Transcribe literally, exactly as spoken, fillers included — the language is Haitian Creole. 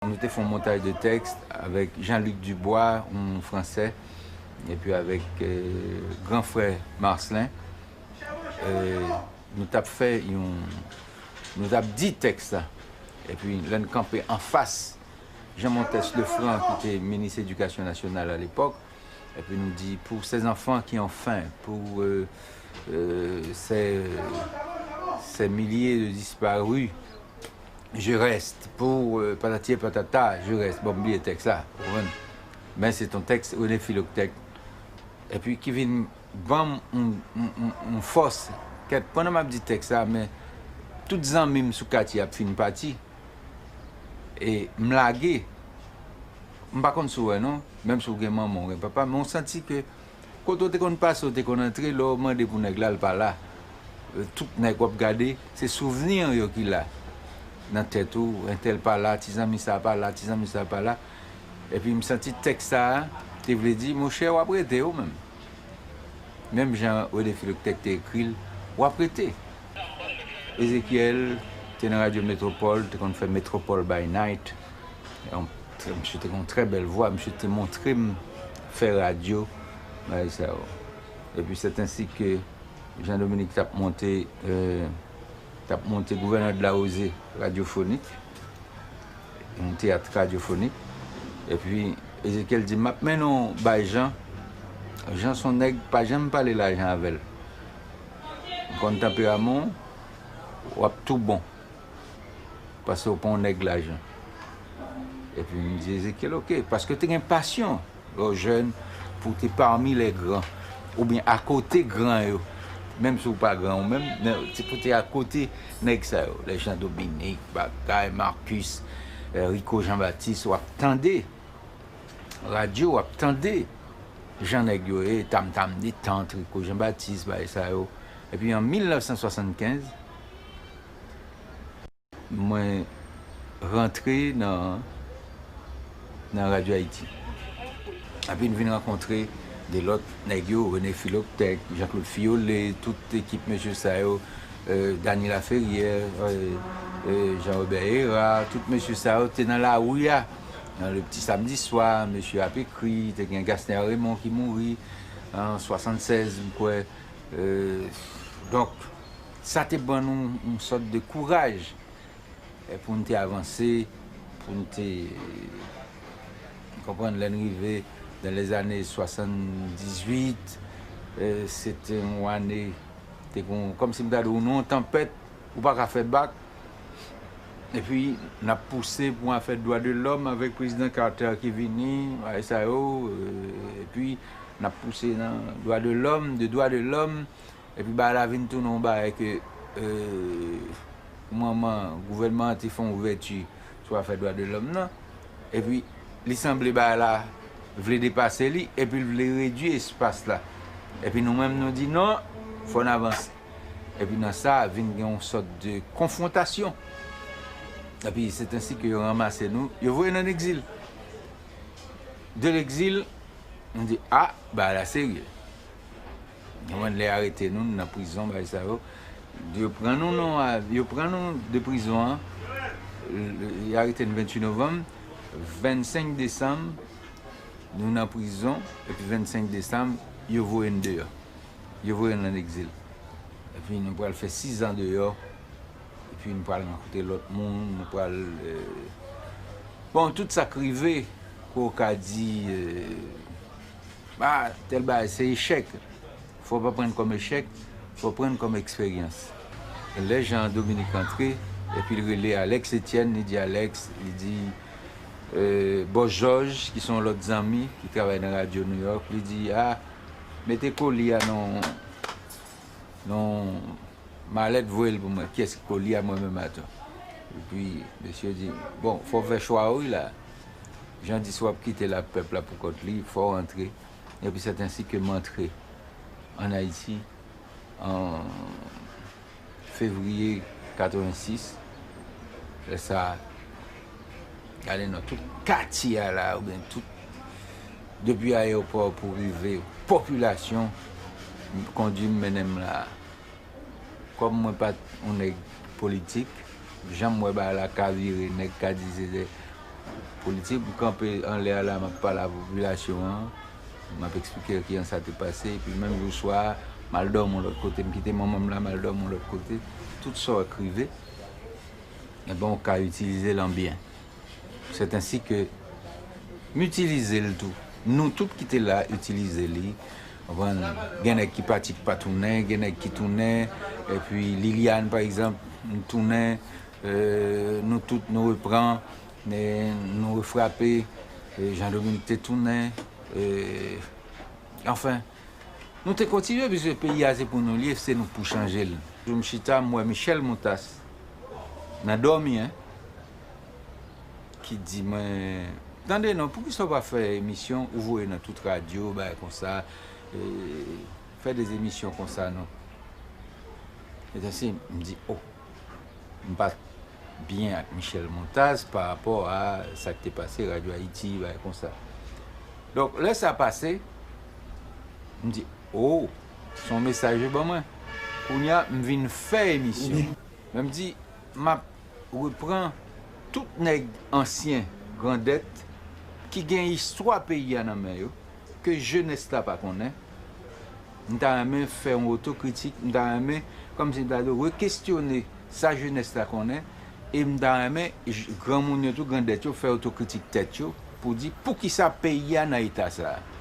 Nou te fè yon montaj de tèks avèk Jean-Luc Dubois, yon Fransè, epi avèk, euh, gran frè Marcelin. Euh, nou t ap fè yon, nou t ap di tèks la. Epi lè n kanpe anfas Jean Montes Lefranc, ki te minis edikasyon nasyonal alepòk, epi nou di, pour ces enfants qui ont faim, pour, euh, euh, ces, ces milliers de disparus, je reste, pour, euh, patati et patata, je reste. Bon, m bliye tèks la, ou konprann? Men se t on tèks René Philoctète. Epi ki vin ban m yon, yon, yon, yon fòs. Kèt, pandan m ap di tèks la, men tout zanmi m sou katye ap fin pati. E m lage. M pa konn si w wè non, menm si w gen manman, w gen papa, men w santi ke kote w te konn pase, w te konn antre, lè w mande pou nèg la, l pa la. Tout nèg w ap gade, se souvni yo ki la nan tèt ou, entèl pa la, ti zanmi sa pa la, ti zanmi sa pa la. Epi m santi tèks sa a te vle di, monchè, w ap rete ou menm. Menm jan René Philoctète te ekri l, w ap rete. Ezekyèl te nan Radyo Metropole, te konn fè Metropole by Night. Yon, misye te gen yon trè bèl vwa, misye te montre m fè radyo, bagay sa yo. Epi c'est ainsi que Jean Dominique t ap monte, euh, t ap monte Gouverneur de la Rosée radyofonik, yon teyat radyofonik. Epi Ezekyèl di, "M ap mennen w bay Jean." Jean se yon nèg, pa janm pale lajan avè l. M konn tanperaman w, w ap tou bon. Paske w pa yon nèg lajan. Epi m di Ezekyèl, "Ok," paske w te gen pasyon lè w jèn pou w te parmi les grands, oubyen akote gran yo. Menm si w pa gran ou menm, men se pou w te akote nèg sa yo, les Jean Dominique, bagay, Marcus, euh, Rico Jean Baptiste, w ap tande radyo, w ap tande jan nèg yo ye, Tam Tam Detente, Rico Jean Baptiste, bagay sa yo. Epi an mil nèf san swasannkenz, mwen rantre nan, nan Radyo Ayiti. Epi m vin rankontre de lòt nèg yo, René Philoctète, Jean-Claude Fiolet, tout ekip mesye sa yo, euh, Dany Laferrière, euh, euh, Jean Robert Héra, tout mesye sa yo te nan lari a. Nan Le Petit Samedi Soir, mesye ap ekri, te gen Gasner Raymond ki mouri an swasanntsèz, m kwè. Euh, donk, sa te ban nou yon sòt de kouraj, eh, pou n te avanse, pou n te, konprann, lè n rive dans les années soixante-dix-huit, eh, se te yon ane, te kon, kòmsi m ta di w, nou yon tanpèt, ou pa ka fè bak, epi n ap pouse pou afè dwa de lòm avèk prezidan Carter ki vini, bagay sa yo, eh, epi n ap pouse nan dwa de lòm, de dwa de lòm, epi bagay la vin tounen yon bagay ke, euh, manman, gouvènman an te fè yon ouvèti sou afè dwa de lòm nan. Epi li sanble bagay la vle depase li, epi l vle redui espas la. Epi nou menm nou di non, fò n avanse. Epi nan sa, vin gen yon sòt de konfwontasyon. Epi c'est ainsi que yo ranmase nou, yo voye n an egzil. De legzil, nou di, a, bagay la serye. Konprann, lè arete nou, nou nan prizon, bagay sa yo. Yo pran nou, non, a, yo pran nou de prizon an. Yo arete n venntuit novanm, vennsenk desanm, nou nan prizon, epi vennsenk desanm, yo voye n deyò. Yo voye n an egzil. Epi nou pral fè sis an deyò. Epi nou pral rankontre lòt moun, nou pral, euh, bon, tout sa k rive, ke w ka di, euh, ah, tèl bagay, se echèk. Fò w pa pran l kòm echèk, fò w pran l kòm eksperyans. E lè Jean Dominique antre, epi l rele Alex Etienne, li di Alex, li di, euh, Bòs Jòj, ki se yon lòt zanmi, ki travay nan radyo New York, li di, a, mete koli a nan, nan malèt, voye l pou mwen. Kiyès ki koli a? Mwen menm atò. Epi, mesye di, bon, fò w fè chwa w wi la. Jean di, si w ap kite la, pèp la pou kont li, fò w antre. Epi, c'est ainsi que m antre an Ayiti an fevriye katrevensis. Lè sa, gade non, tout katye a la, oubyen tout, depi ayewopò pou rive popilasyon, kondui m mennen m la. Kòm mwen pa t yon nèg politik, jan m wè bagay la ka vire, nèg ka di se de, Politik, m kanpe anlè a la, m ap pale a popilasyon an, m ap eksplike kijan sa te pase, epi menm jou swa a, m al dòmi yon lòt kote, m kite manman m la, m al dòmi yon lòt kote. Tout sa w wè k rive, enben, w ka itilize l an byen. C'est ainsi que m itilize l tou. Nou tout ki te la itilize li. Konprann? Gen nèg ki pati ki pa tounen, gen nèg ki tounen, epi Liliane, pa egzanp, tounen, euh, nou tout nou reprann, e nou refrape, e Jean Dominique te tounen, e, anfen, nou te kontinye, piske peyi a se pou nou li ye, se nou k pou chanje l. Jou m chita, m wè Michèle Montas nan dòmi, en, ki di mwen, tande non, poukisa w pa fè emisyon, ou voye nan tout radyo, bagay konsa, e, fè de emisyon konsa non. Etansi, m di, oh, m pa t byen ak Michèle Montas pa rapò a sa k te pase Radyo Ayiti, bagay konsa. Donk, lè sa pase, m di, oh, se yon mesaj yo ban mwen. Kounye a, m vin fè emisyon. Men m di, m ap reprann tout nèg ansyen grandèt ki gen istwa peyi a nan men yo, ke jenès la pa konnen. M ta renmen fè yon otokritik, m ta renmen, kòmsi m ta dwe rekestyone sa jenès la konnen, e m ta renmen j- granmoun yo tou, grandèt yo, fè otokritik tèt yo pou di poukisa peyi a nan eta sa a.